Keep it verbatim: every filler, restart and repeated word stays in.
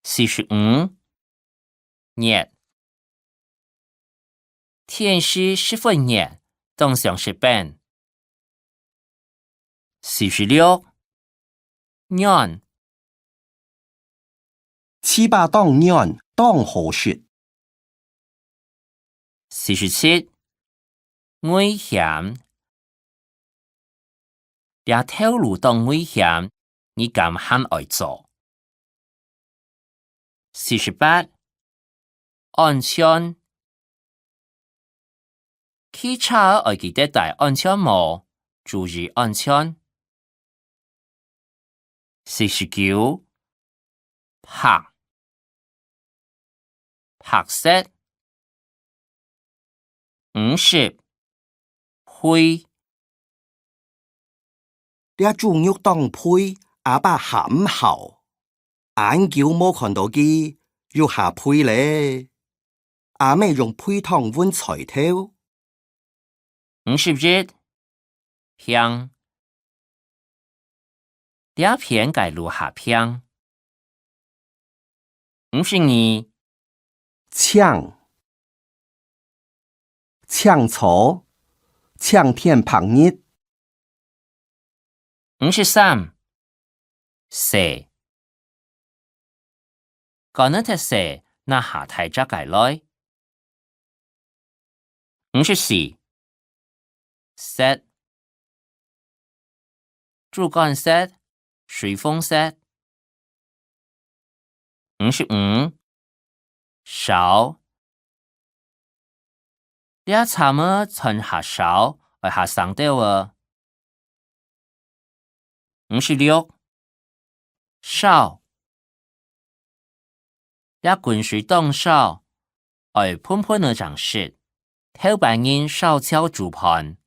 四十五，熱。天時十分熱，當想食冰。四十六，軟。粢粑當軟，當好食。四十七，危險。這頭路當危險，你敢還愛做？四十八，安全。騎車愛記得戴安全帽，注意安全。四十九，白。白色。五十，肥。這豬肉當肥，阿爸下毋好。恁久無看到佢，又下肥咧。阿姆用肥湯搵菜頭。五十一，平。這片个路較平。五十二，青。青草，青天白日。五十三，細。管得忒細，拿較大隻个來。五十四，色。豬肝色，水紅色。五十五，燒。這柴仔全下燒，愛下生豆仔。五十六，燒。這滾水當燒，愛歕歕仔正食。頭擺人燒樵煮飯，